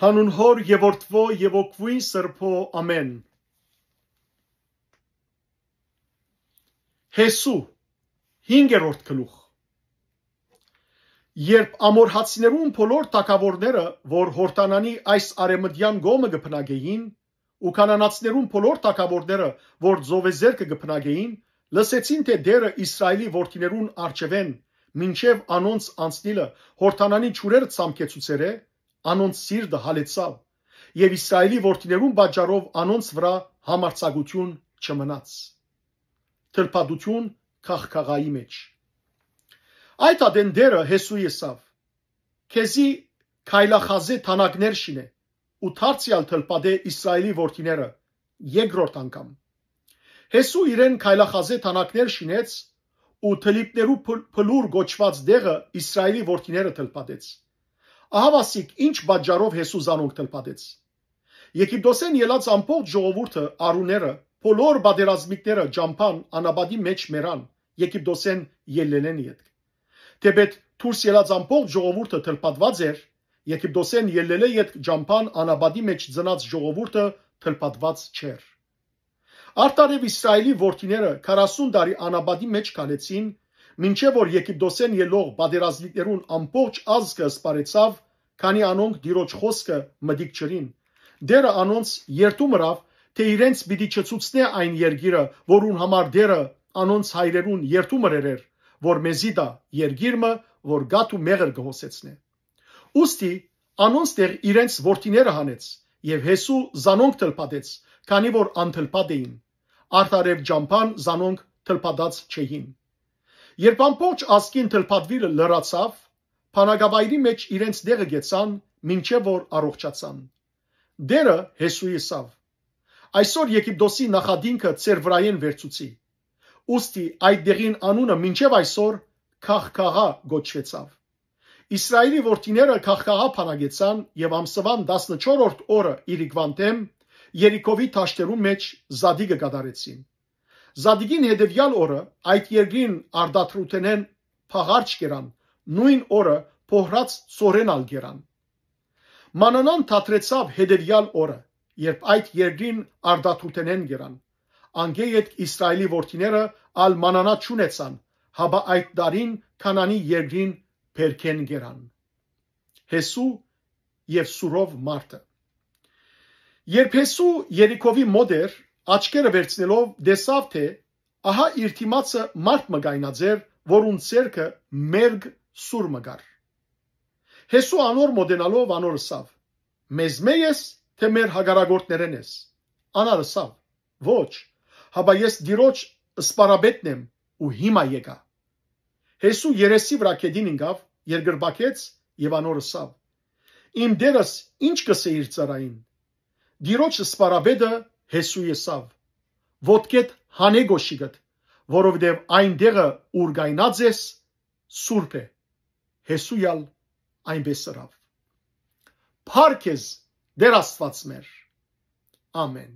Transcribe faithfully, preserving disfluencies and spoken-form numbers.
Հանուն Հօր եւ Որդւոյ եւ Ոգւոյն Սրբոյ, ամէն։ Յեսու, հինգերորդ գլուխ։ Երբ ամորհացիներուն բոլոր թագաւորները, որ Յորդանանի այս արեւմտեան կողմը կը բնակէին, ու քանանացիներուն բոլոր թագաւորները, որ ծովեզերքը կը բնակէին, լսեցին թէ Տէրը Իսրայէլի որդիներուն առջեւէն մինչեւ անոնց անցնիլը Յորդանանի ջուրերը ցամքեցուցեր է, անոնց սիրտը հալեցաւ, եւ Իսրայէլի որդիներուն պատճառով անոնց վրայ համարձակութիւն չմնաց։ Թլփատութիւն քաղքաղայի մէջ։ Այդ ատեն Տէրը Յեսու ըսաւ. «Քեզի քայլախազէ թանաքներ շինէ ու դարձեալ թլփատէ Իսրայէլի որդիները երկրորդ անգամ»։ Յեսու իրեն քայլախազէ թանաքներ շինեց ու թլիպներու փլ-, փլուր կոչուած տեղը Իսրայէլի որդիները թլփատեց։ Ահա ասիկ ինչ պատճառով Յեսու զանոնք թլփատեց։ Եգիպտոսէն ելած ամբողջ ժողովուրդը, արուները, բոլոր պատերազմիկները ճամբան անապատի մէջ մեռան, Եգիպտոսէն ելլելէն ետք։ Թէպէտ դուրս ելած ամբողջ ժողովուրդը թլփատուած էր, Եգիպտոսէն ելլելէ ետք ճամբան անապատի մէջ ծնած ժողովուրդը թլփատուած չէր։ Արդարեւ Իսրայէլի որդիները քառասուն տարի անապատի մէջ քալեցին, մինչեւ որ Եգիպտոսէն ելլող պատերազմիկներուն ամբողջ ազգը սպառեցաւ, քանի անոնք Տիրոջ խօսքը մտիկ չըրին։ Տէրը անոնց երդում ըրաւ, թէ իրենց պիտի չցուցնէ այն երկիրը, որուն համար Տէրը անոնց հայրերուն երդում ըրեր էր, որ մեզի տայ երկիր մը, որ կաթ ու մեղր կը հոսեցնէ։ Ուստի անոնց տեղ իրենց որդիները հանեց, եւ Յեսու զանոնք թլփատեց, քանի որ անթլփատ էին։ Արդարեւ ճամբան զանոնք թլփատած չէին։ Երբ ամբողջ ազգին թլփատուիլը լրացաւ, բանակավայրի մէջ իրենց տեղը գեցան, մինչեւ որ առողջացան։ Տէրը Յեսու ըսաւ. «Այսօր Եգիպտոսի նախատինքը ձեր վրայէն վերցուցի»։ Ուստի այդ դեղին անունը մինչեւ այսօր Քաղքաղա կոչուեցաւ։ Իսրայէլի որդիները Քաղքաղա բանակեցան եւ ամսուան տասնչորրորդ օրը իրիկուան դէմ Երիքովի դաշտերուն մէջ զատիկը կատարեցին։ Զատիկին հետեւեալ օրը այդ երկրին արտադրութենէն փաղարջ կերան, նոյն օրը փոհրած ծորեն ալ կերան։ Մանանան դադրեցաւ հետեւեալ օրը, երբ այդ երկրին արտադրութենէն կերան։ Անկէ ետք Իսրայէլի որդիները ալ մանանա չունեցան, հապա այդ տարին Քանանի երկրին բերքէն կերան։ Յեսու եւ սուրով մարդը։ Երբ Յեսու Երիքովի մօտ էր, աչքերը վերցնելով, տեսաւ թէ ահա իր դիմացը մարդ մը կայնած էր, որուն ձեռքը մերկ սուր մը կար։ Յեսու անոր մօտենալով անոր ըսաւ. «Մեզմէ՞ ես, թէ մեր հակառակորդներէն ես»։ Ան ալ ըսաւ. «Ոչ, հապա ես Տիրոջ սպարապետն եմ ու հիմա եկայ»։ Յեսու երեսի վրայ գետին ինկաւ, երկրպագեց եւ անոր ըսաւ. «Իմ Տէրս, ի՞նչ կ'ըսէ իր ծառային»։ Տիրոջ սպարապետը Յեսու ըսաւ. «Ոտքէդ հանէ կոշիկդ, որովհետեւ այն տեղը, ուր կայնած ես, սուրբ է»։ Յեսու ալ այնպէս ըրաւ։ Փառք քեզ, Տէր Աստուած մեր։ Ամէն։